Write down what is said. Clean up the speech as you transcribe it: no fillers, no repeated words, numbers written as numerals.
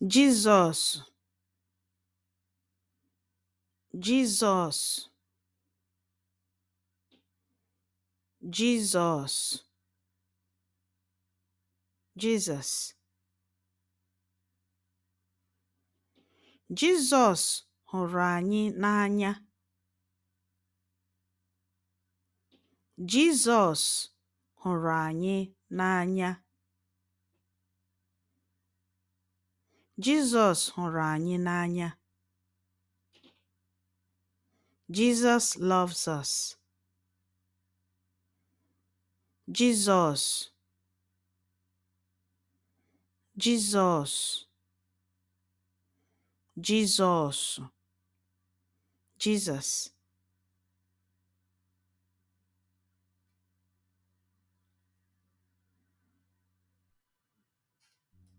Jizọs, Jizọs, Jizọs, Jesus. Jizọs hụrụ anyị n'anya. Jizọs hụrụ anyị n'anya. Jizọs hụrụ anyị n'anya. Jesus loves us. Jizọs, Jizọs, Jizọs, Jesus.